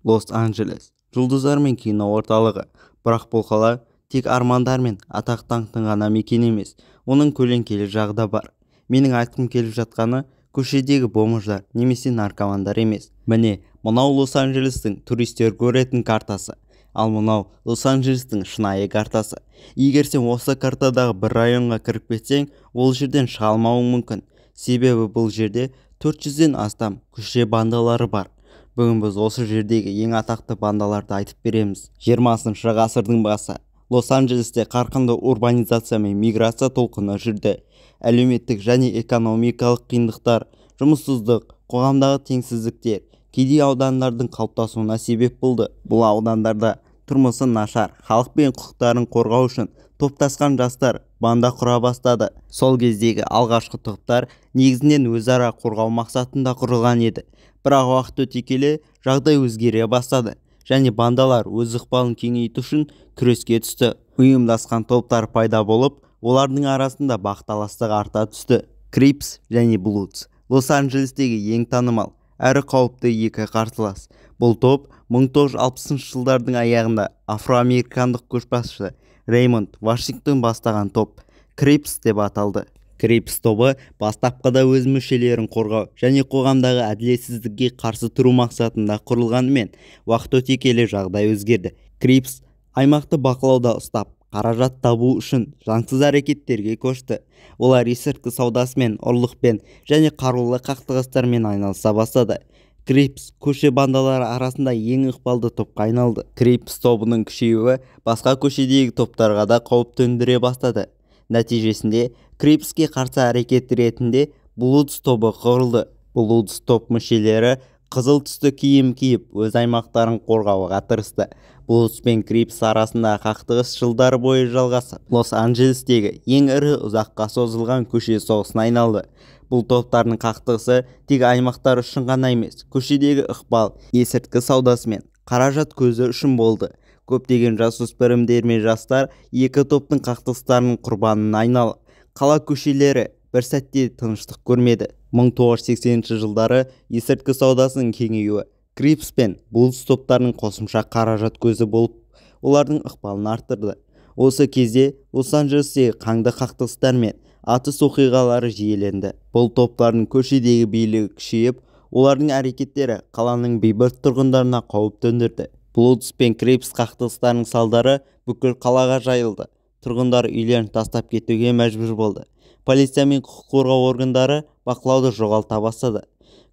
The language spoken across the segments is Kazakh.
Лос-Анджелес жұлдыздар мен кино орталығы. Бірақ бұл қала тек армандар мен атақ-даңқтың ғана мекені емес, оның көлеңкелі жағы да бар. Менің айтқым келіп жатқаны көшедегі бомждар немесе наркомандар емес. Міне, мынау Лос-Анджелестің туристер көретін картасы. Ал мынау Лос-Анджелестің шынайы картасы. Егер сен осы картадағы бір районға кіріп кетсең, ол жерден шыға алмауың мүмкін. Себебі бұл жерде 400-ден астам көше бандалары бар. Бүгін біз осы жердегі ең атақты бандаларды айтып береміз. 20 ғасырдың басы. Лос-Анджелесте қарқынды урбанизация мен миграция толқыны жүрді. Әлеуметтік және экономикалық қиындықтар, жұмыссыздық, қоғамдағы теңсіздіктер кедей аудандардың қалыптасуына себеп болды. Бұл аудандарда тұрмысы нашар, халық пен құқықтарын қорғау үшін топтасқан жастар банда құра бастады. Сол кездегі алғашқы топтар негізінен өзара қорғау мақсатында құрылған еді. Бірақ уақыт өте келе жағдай өзгере бастады және бандалар өз ықпалын кеңейту үшін күреске түсті. Ұйымдасқан топтар пайда болып, олардың арасында бақталастық арта түсті. Крипс және Блудс Лос-Анджелестегі ең танымал әрі қауіпті екі қарсылас. Бұл топ 1960 жылдардың аяғында афроамерикандық көшбасшы Реймонд Вашингтон бастаған топ Крипс деп аталды. Крипс тобы бастапқыда өз мүшелерін қорғау және қоғамдағы әділетсіздікке қарсы тұру мақсатында құрылғанымен, уақыт өте келе жағдай өзгерді. Крипс аймақты бақылауда ұстап, қаражат табу үшін заңсыз әрекеттерге көшті. Олар есірткі саудасымен, ұрлықпен және қарулы қақтығыстармен айналыса бастады. Крипс көше бандалары арасында ең ықпалды топқа айналды. Крипс тобының күшеюі басқа көшедегі топтарға да қауіп төндіре бастады. Нәтижесінде Крипске қарсы әрекет ретінде Блудс тобы құрылды. Блудс топ мүшелері қызыл түсті киім киіп, өз аймақтарын қорғауға тырысты. Блудс пен Крипс арасындағы қақтығыс жылдар бойы жалғасып, Лос-Анджелестегі ең ірі ұзаққа созылған көше соғысына айналды. Бұл топтардың қақтығысы тек аймақтар үшін ғана емес, көшедегі ықпал, есірткі саудасы мен қаражат көзі үшін болды. Көптеген жасөспірімдер мен жастар екі топтың қақтығыстарының құрбанына айналып, қала көшелері бір сәтте тыныштық көрмеді. 1980 жылдары есірткі саудасының кеңеюі Крипс пен Блудс топтарының қосымша қаражат көзі болып, олардың ықпалын арттырды. Осы кезде Лос-Анджелестегі қанды қақтығыстар мен атыс оқиғалары жиіленді. Бұл топтардың көшедегі билігі күшейіп, олардың әрекеттері қаланың бейбіт тұрғындарына қауіп төндірді. Блудс пен Крипс қақтығыстарының салдары бүкіл қалаға жайылды. Тұрғындар үйлерін тастап кетуге мәжбүр болды. Полиция мен құқық қорғау органдары бақылауды жоғалта бастады.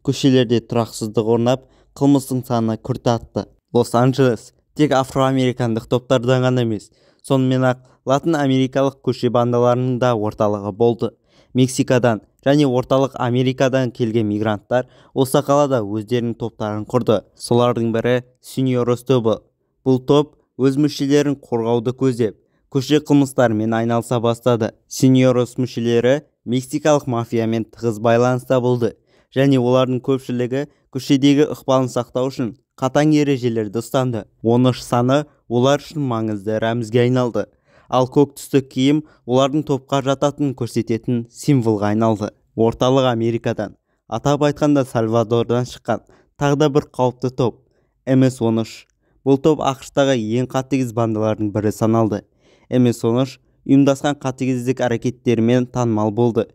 Көшелерде тұрақсыздық орнап, қылмыстың саны күрт артты. Лос-Анджелес тек афроамерикандық топтардан ғана емес, сонымен-ақ латын америкалық көше бандаларының да орталығы болды. Мексикадан және Орталық Америкадан келген мигранттар осы қалада өздерінің топтарын құрды. Солардың бірі Сеньорос тобы. Бұл топ өз мүшелерін қорғауды көздеп, көше қылмыстарымен айналыса бастады. Сеньорос мүшелері мексикалық мафиямен тығыз байланыста болды және олардың көпшілігі көшедегі ықпалын сақтау үшін қатаң ережелерді ұстанды. 13 саны олар үшін маңызды рәмізге айналды. Ал көк түсті киім олардың топқа жататынын көрсететін символға айналды. Орталық Америкадан, атап айтқанда Сальвадордан шыққан тағы да бір қауіпті топ MS-13. Бұл топ АҚШ-тағы ең қатыгез бандалардың бірі саналды. MS-13 ұйымдасқан қатыгездік әрекеттерімен танымал болды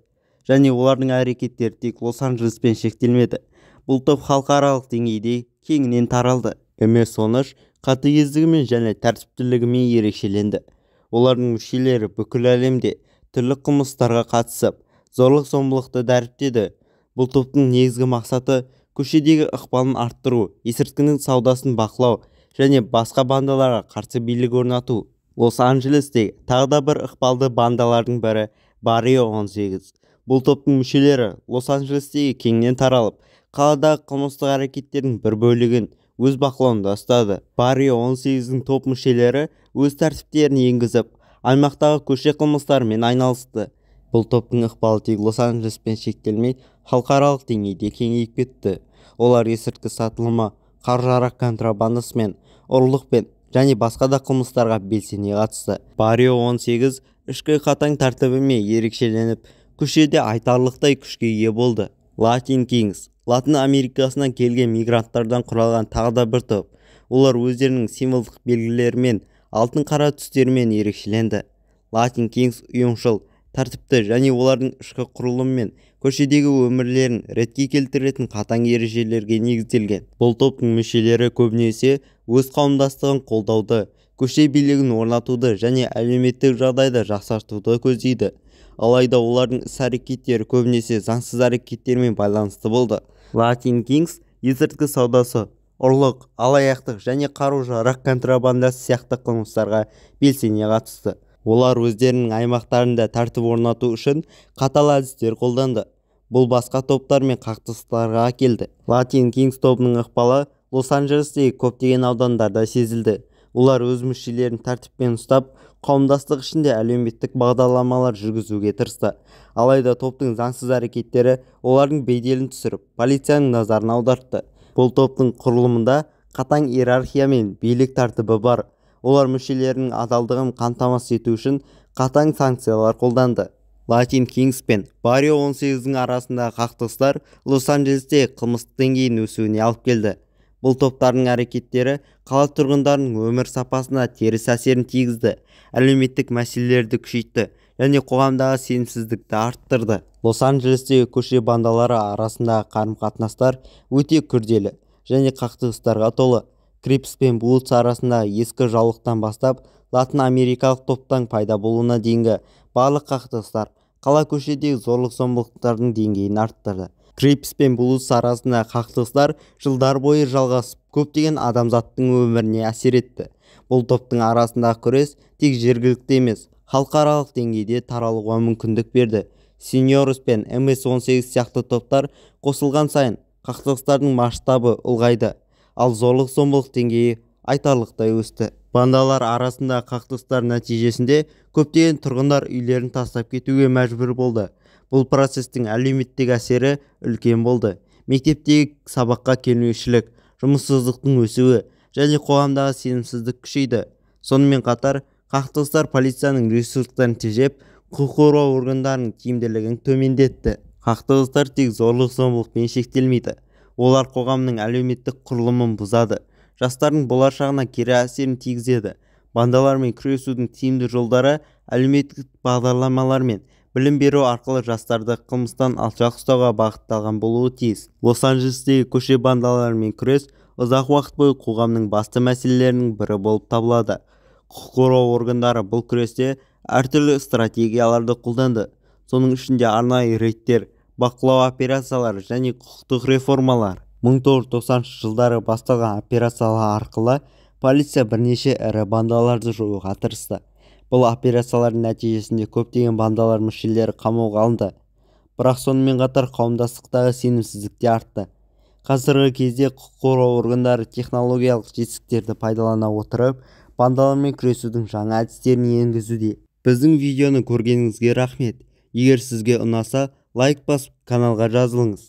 және олардың әрекеттері тек Лос-Анджелеспен шектелмеді. Бұл топ халықаралық деңгейде кеңінен таралды. MS-13 қатыгездігімен және тәртіптілігімен ерекшеленді. Олардың мүшелері бүкіл әлемде түрлі қылмыстарға қатысып, зорлық-зомбылықты дәріптеді. Бұл топтың негізгі мақсаты көшедегі ықпалын арттыру, есірткінің саудасын бақылау және басқа бандаларға қарсы билік орнату. Лос-Анджелестегі тағы да бір ықпалды бандалардың бірі Баррио 18. Бұл топтың мүшелері Лос-Анджелестегі кеңінен таралып, қаладағы қылмыстық әрекеттердің бір бөлігін өз бақылауында ұстады. Баррио 18-дің топ мүшелері өз тәртіптерін енгізіп, аймақтағы көше қылмыстарымен айналысты. Бұл топтың ықпалы тек Лос-Анджелеспен шектелмей, халықаралық деңгейде кеңейіп кетті. Олар есірткі сатылымы, қару-жарақ контрабандасымен, ұрлықпен және басқа да қылмыстарға белсене қатысты. Баррио 18 ішкі қатаң тәртібімен ерекшеленіп, көшеде айтарлықтай күшке ие болды. Латин Кингс Латын Америкасынан келген мигранттардан құралған тағы да бір топ. Олар өздерінің символдық белгілерімен, алтын-қара түстерімен ерекшеленді. Latin Kings ұйымшыл, тәртіпті және олардың ішкі құрылымы мен көшедегі өмірлерін ретке келтіретін қатаң ережелерге негізделген. Бұл топтың мүшелері көбінесе өз қауымдастығын қолдауды, көше билігін орнатуды және әлеуметтік жағдайды жақсартуды көздейді. Алайда олардың іс-әрекеттері көбінесе заңсыз әрекеттермен байланысты болды. Latin Kings есірткі саудасы, ұрлық, алаяқтық және қару-жарақ контрабандасы сияқты қылмыстарға белсене қатысты. Олар өздерінің аймақтарында тәртіп орнату үшін қатал әдістер қолданды. Бұл басқа топтармен қақтығыстарға әкелді. Latin Kings тобының ықпалы Лос-Анджелестегі көптеген аудандарда сезілді. Олар өз мүшелерін тәртіппен ұстап, қауымдастық ішінде әлеуметтік бағдарламалар жүргізуге тырысты. Алайда топтың заңсыз әрекеттері олардың беделін түсіріп, полицияның назарын аудартты. Бұл топтың құрылымында қатаң иерархия мен билік тәртібі бар. Олар мүшелерінің адалдығын қамтамасыз ету үшін қатаң санкциялар қолданды. Latin Kings пен Barrio 18-дің арасындағы қақтығыстар Лос-Анджелестегі қылмыстық деңгейінің өсуіне алып келді. Бұл топтардың әрекеттері қала тұрғындарының өмір сапасына теріс әсерін тигізді, әлеуметтік мәселелерді күшейтті және қоғамдағы сенімсіздікті арттырды. Лос-Анджелестегі көше бандалары арасындағы қарым-қатынастар өте күрделі және қақтығыстарға толы. Крипс пен Блудс арасындағы ескі жаулықтан бастап латын америкалық топтың пайда болуына дейінгі барлық қақтығыстар қала көшедегі зорлық-зомбылықтардың деңгейін арттырды. Крипс пен Блудс арасындағы қақтығыстар жылдар бойы жалғасып, көптеген адамзаттың өміріне әсер етті. Бұл топтың арасындағы күрес тек жергілікті емес, халықаралық деңгейде таралуға мүмкіндік берді. Сеньорос пен MS-18 сияқты топтар қосылған сайын қақтығыстардың масштабы ұлғайды, ал зорлық-зомбылық деңгейі айтарлықтай өсті. Бандалар арасындағы қақтығыстар нәтижесінде көптеген тұрғындар үйлерін тастап кетуге мәжбүр болды. Бұл процестің әлеуметтік әсері үлкен болды. Мектептегі сабаққа келмеушілік, жұмыссыздықтың өсуі және қоғамдағы сенімсіздік күшейді. Сонымен қатар, қақтығыстар полицияның ресурстарын тежеп, құқық қорғау органдарының тиімділігін төмендетті. Қақтығыстар тек зорлық-зомбылықпен шектелмейді. Олар қоғамның әлеуметтік құрылымын бұзады, жастардың болашағына кері әсерін тигізеді. Бандалармен күресудің тиімді жолдары әлеуметтік бағдарламалар мен білім беру арқылы жастарды қылмыстан алшақ ұстауға бағытталған болуы тиіс. Лос-Анджелестегі көше бандаларымен күрес ұзақ уақыт бойы қоғамның басты мәселелерінің бірі болып табылады. Құқық қорғау органдары бұл күресте әртүрлі стратегияларды қолданды. Соның ішінде арнайы рейдтер, бақылау операциялары және құқықтық реформалар. 1990 жылдары басталған операциялар арқылы полиция бірнеше ірі бандаларды жоюға тырысты. Бұл операциялардың нәтижесінде көптеген бандалар мүшелері қамауға алынды. Бірақ сонымен қатар қауымдастықтағы сенімсіздік те артты. Қазіргі кезде құқық қорғау органдары технологиялық жетістіктерді пайдалана отырып, бандалармен күресудің жаңа әдістерін енгізуде. Біздің видеоны көргеніңізге рахмет. Егер сізге ұнаса, лайк басып, каналға жазылыңыз.